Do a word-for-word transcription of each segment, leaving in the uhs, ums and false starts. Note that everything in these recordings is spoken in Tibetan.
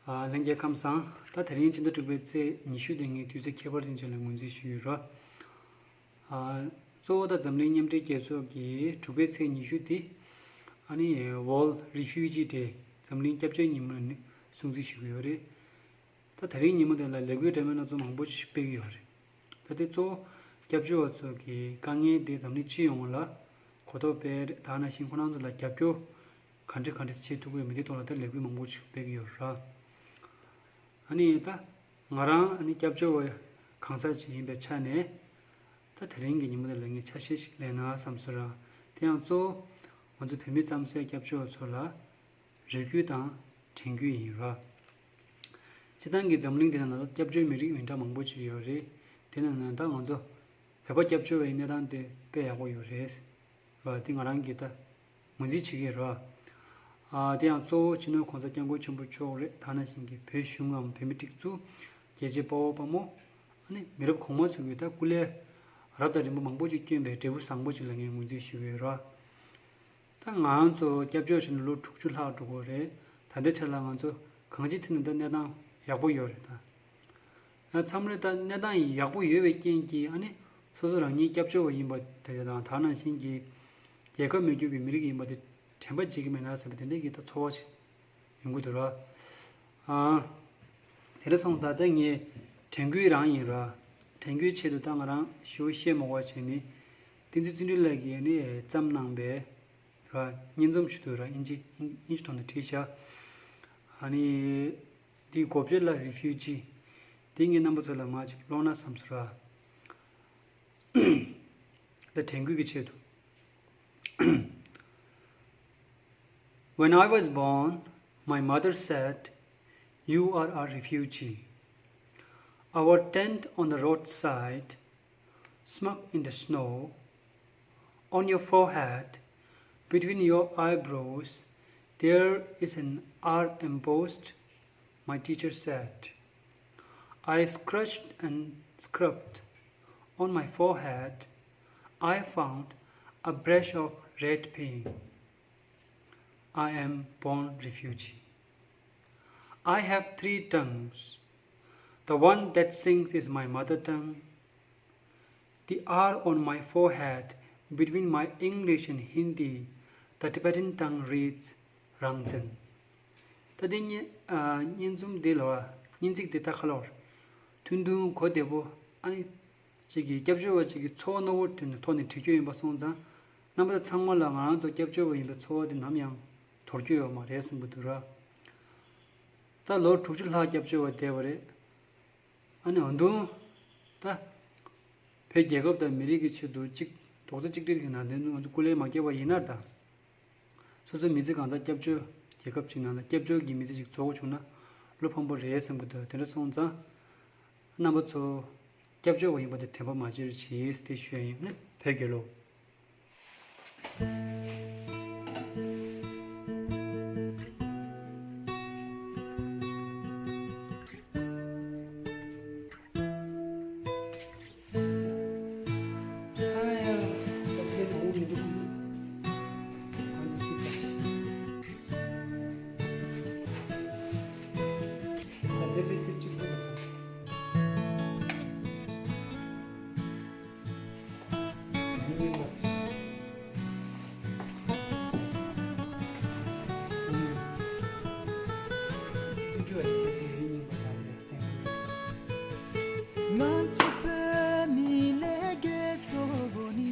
ལྷན་རྒྱས་ཁམས་བཟང་། ད་དེ་རིང་སྤྱི་ཟླ་དྲུག་པའི་ཚེས་ཉི་ཤུ་དེ་ངས་དུས་ཚོད་ཁྱད་པར་ཅན་ཅིག་ལ་ངོས་འཛིན་ཞུ་ཡོད་ར། གཙོ་བོ་ད་འཛམ་གླིང་མཉམ་འབྲེལ་རྒྱལ་ཚོགས་ཀྱིས་དྲུག་པའི་ཚེས་ཉི་ཤུ་དེ་ཨ་ནི་World Refugee Day འཛམ་གླིང་སྐྱབས་བཅོལ་ཉིན་མོ་ནས་སྲུང་བརྩི་ཞུ་གི་ཡོད་རེད། ད་དེ་རིང་ཉིན་མོ་དེ་ལ་ལས་འགུལ་འདྲ་མིན་སྣ་ཚོགས་མང་པོ་ཞིག་སྤེལ་གྱི་ཡོད་རེད། ད་དེ་གཙོ་བོ་སྐྱབས་བཅོལ་བ་ཚོ་གི་དཀའ་ངལ་དེ་འཛམ་གླིང་སྤྱི་ཡོངས་ལ་གོ་རྟོགས་སྤེལ་རེད། ད་ནང་བཞིན་ཁོ་རང་ཚོ་ལ་རྒྱབ་སྐྱོར་ག་འདྲ་ག་འདྲ་བྱེད་ཐུབ་ཀྱི་ཡོད་མེད་དེ་ཐོག་ལ་ད་ལས་འགུལ་མང་པོ་ཞིག་སྤེལ་གྱི་ཡོད་ར། ཨ་ནི་ད་ང་རང་ཨ་ནི་སྐྱབས་བཅོལ་བ་གང་ཟག་ཅིག་ཡིན་པའི་ཆ་ནས་ད་དེ་རིང་གི་ཉིན་མོ་དེ་ལ་ངས་ཆ་ཤས་ཤིག་ལེན་ན་བསམ་སོང་ར། དེ་ཡང་གཙོ་བོ་ང་ཚོ་བོད་མི་རྩམ་ཟན་སྐྱབས་བཅོལ་བ་ཚོ་ལ་རེ་སྐུལ་དང་དྲན་སྐུལ་ཡིན་ར། སྤྱིར་བཏང་གི་འཛམ་གླིང་འདི་ནང་ལ་སྐྱབས་བཅོལ་མི་རིགས་མི་འདྲ་མང་པོ་ཅིག་ཡོད་རེད། དེ་ནང་ནས་ད་ང་ཚོ་བོད་པ་སྐྱབས་བཅོལ་བའི་གནས་སྟངས་དེ་དཔེ་ཡག་པོ་ཡོད་རེད། ར་དེ་ང་རང་གིས་ད་ངོས་འཛིན་བྱེད་ཀྱི་ར། ཨ་དེ་ཡང་གཙོ་བོ་སྤྱི་ནོར་གོང་ས་སྐྱབས་མགོན་ཆེན་པོ་མཆོག་རེད། ད་ནང་བཞིན་གྱི་བོད་གཞུང་ངམ་བོད་མི་སྒྲིག་འཛུགས། རྒྱལ་གཅེས་དཔའ་བོ་དཔའ་མོ། ཨ་ནི་མི་རབས་གོང་མ་ཚོ་གིས་ད་སྐུ་ལས་རབ་དང་རིམ་པ་མང་པོ་ཅིག་བསྐྱོན་པའི་འབྲས་བུ་བཟང་པོ་ཅིག་ལ་ངས་ངོས་འཛིན་ཞུ་གི་ཡོད་ར། ད་ང་ཚོ་སྐྱབས་བཅོལ་བྱས་ནས་ལོ་དྲུག་ཅུ་ལྷག་འགྲོ་གི་རེད། ད་ལྟའི་ཆ་ལ་ང་ཚོ་གང་ཅིའི་ཐད་ནས་ད་གནས་སྟངས་ཡག་པོ་ཡོད་རེད་ད། ཡང་མཚམས་རེ་ད་གནས་སྟངས་ཡག་པོ་ཡོད་པའི་རྐྱེན་གྱིས་ཨ་ནི་སོ་སོ་རང་ཉིད་སྐྱབས་བཅོལ་བ་ཡིན་པ་དེ་དང་ད་ནང་བཞིན་གྱི་རྒྱལ་ཁབ་མི་བསྐྱོད་ཀྱི་མི་རིགས་ཡིན་པ་དེ་དྲན་པ་བརྗེད་ཀྱི་མེད་ན་ཟེར་བ་དེ་འདྲའི་གི་ད་ཚོར་བ་ཞིག་ཡོང་གི་འདུག་ར། ཨ། དེ་འདྲ་སོང་ཙང་ད་ངས་དྲན་སྐུལ་རང་ཡིན་ར། དྲན་སྐུལ་ཆེད་དུ་ད་ང་རང་ཞུ་བཤད་མ་དགོས་པ་བྱས་ནས་བསྟན་འཛིན་བརྩོན་འགྲུས་ལགས་ཀྱིས་ནི་བརྩམས་གནང་པའི་ར་སྙན་རྩོམ་ཞིག་འདུག་ར། ཨིན་ཇི་ཨིན་ཇི་ཐོག་ནས་བྲིས་ཤག་ཨ་ནི་འདི་གོ་བརྗོད་ལ་Refugee འདི་ངས་རྣམ་པ་ཚོ་ལ་མར་ཅིག་ཀློག་ན་བསམ་སོང་ར། ད་དྲན་སྐུལ་གྱི་ཆེད་དུ། When I was born, my mother said, "You are a refugee." Our tent on the roadside, smoke in the snow. On your forehead, between your eyebrows, there is an R embossed, my teacher said. I scratched and scrubbed on my forehead. I found a brush of red paint. I am born refugee. I have three tongues. The one that sings is my mother tongue. The R on my forehead, between my English and Hindi, the Tibetan tongue reads རང་བཙན། ད་དེ་སྙན་ཨ་སྙན་རྩོམ་འདི་ལ་བ་སྙན་ཚིག་འདི་ད་ཁ་ལོར་ཐུང་ཐུང་གོ་བདེ་པོ་ཨ་ནི་གཅིག་གི་སྐྱབས་བཅོལ་བ་གཅིག་གི་ཚོར་བ་རྣོ་བོ་དེ་ནི་ཐོག་ནས་བྲིས་རྒྱུ་ཡིན་པ་སོང་ཙང་། རྣམ་པ་ཚང་མ་ལ་ང་རང་ཚོ་སྐྱབས་བཅོལ་བ་ཡིན་པའི་ཚོར་བ་དེ་ནམ་ཡང་དོར་རྒྱུ་ཡོད་མ་རེད་བསམ་གྱི་འདུག་ར། ད་ལོ་དྲུག་ཅུ་ལྷག་སྐྱབས་བཅོལ་བ་བསྡད་པ་རེད། ཨ་ནི་ཨ་དུང་། ད། བོད་རྒྱལ་ཁབ་དང་མི་རིགས་ཀྱི་ཆེད་དུ་གཅིག་རྡོག་རྩ་གཅིག་སྒྲིལ་གྱི་ནང་དོན་དུ་ང་ཚོ་སྐུ་ལས་མ་བསྐྱལ་བ་ཡིན་ན་ད། སོ་སོའི་མི་ཚེ་གང་ལྟར་སྐྱབས་བཅོལ་རྒྱལ་ཁབ་ཅིག་ནང་ལ་སྐྱབས་བཅོལ་གྱི་མི་ཚེ་ཞིག་རྫོགས་བྱུང་ན་བློ་ཕམ་པོ་རེད་བསམ་གྱི་འདུག་དེ་འདྲ་སོང་ཙང་། རྣམ་པ་ཚོ་སྐྱབས་བཅོལ་བ་ཡིན་པ་དེ་དྲན་པ་མ་བརྗེད་རོགས་གྱིས་དེ་ཞུ་ཡ་ཡིན། ནི་བོད་རྒྱལ་ལོ། ང་ཚོ་བོད་མི་ལས་འགན་གཙོ་བོ་ནི།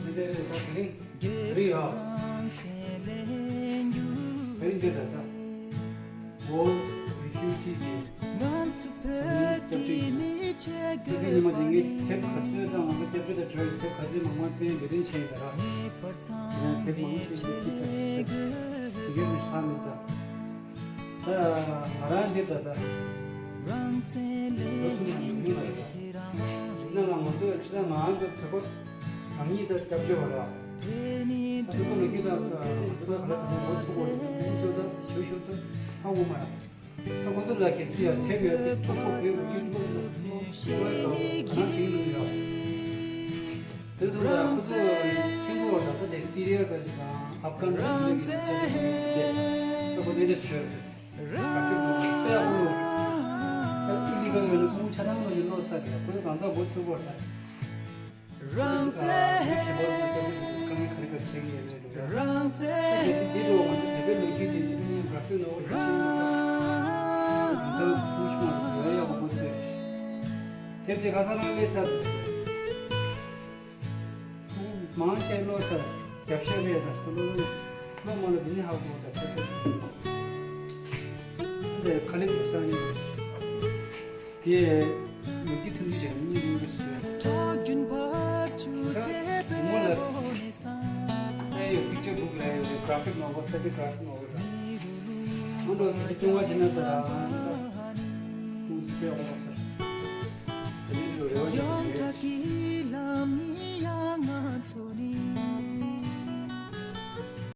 རྒྱལ་ཁབ་རང་བཙན་ལེན་རྒྱུ། World Refugee Day ང་ཚོ་བོད་ཀྱི་མི་ཆེ་གི་ཉི་མ་དེ་ངས་དེབ་ག་ཚོད་དང་ང་ཚོ་སྐྱབས་བཅོལ་དང་བྲལ་བའི་དེབ་ག་ཚོད་མང་མང་བཏོན་འབད་བརྩོན་བྱས་ཡོད་ར། དེ་ཡང་དེབ་མང་ཆེ་ཞིག་ཅིག་ས་ཞིག་ད་དེ་གའི་རུ་ཤག་མི་ད། ད་ང་རང་འདི་ད་ད་ལོ་གསུམ་ནང་ཡོང་གི་མ་རེད་ད། ཡིན་ན་ང་ང་ཚོ་ཕྱི་ལ་ང་ཚོ་བོད་པ་རང་ཉིད་ད་སྐྱབས་བཅོལ་བ་ར། ད་བོད་པ་ལོ་རྒྱུས་ད་ད་ང་ཚོ་ད་ག་ལ་ག་ལ་ངོ་ཚུགས་པ་རེད། ང་ཚོ་ད་ཞུ་ཞུ་ད་ཧ་གོ་མ་ར། ད་ཁོ་ཚོ་ལ་གལ་སྲིད་ཡང་དེབ་ཡོད་དེ་ཐོག་ཐོག་བོད་མི་རྒྱུད་ཐོག་ཐོག་ཐོག་ཐོག་ཐོག་ང་བྱེད་ཀྱི་འདུག་ཡ། དེ་ཚོ་ལ་ཁོ་ཚོ་ཁྱེད་ཚོ་ད་ལྟ་དེ་སི་རི་ཡ་ག་ཅིག་དང་ཨབ་གྷན་ར་ཤི་ཡ་གི་ཚོ་ཚོ་དེ་ད་ ཨོ་དེ་འདྲ་བྱོས། ག་ཚོད་ནོར་བ་དཔེ་ཨོ་ལོ། ཨ་ཨི་ལི་གལ་ཡོད་ན་ཁོང་ཆ་ཚང་ལོ་ཡིན་ལོ་ས་རེད། ཁོ་ཚོ་གང་ཚ་འགོ་ཚུགས་པར་ད། རང་རྩལ་རང་རྩལ་དེབ་དེ་ག་ས་རང་ལས་ཚར། མང་ཆེ་ལོ་ཚར། རྒྱབ་ཤ་རེད་ད་སོ་ལོ་ལོ་མ་ལོ་འདི་ནི་ཧ་གོ་ད་ཆ་ཚ། འདི་ཁ་ལེབ་ས་ནི། དེ་ལུག་གི་ཐུགས་རྗེ་ཆེ་གཉིས་ཡིན་པ་བཟོས། ཁྲག་རྒྱུན་བབས་བཅུ་བྱས་པའི་མོ་ལ་ཨེ་ཡོད། picture book ལ་ཡོད། graphic novel ད་དེ་graphic novel ར། ཨ་འདྲ་གི་སྐྱོང་བ་བྱེད་ན་ད་ར། ཁོང་ཚོ་སྐྱོ་བ་ཟེར། དེ་ནི་རེ་བ་ཡོད་རེད།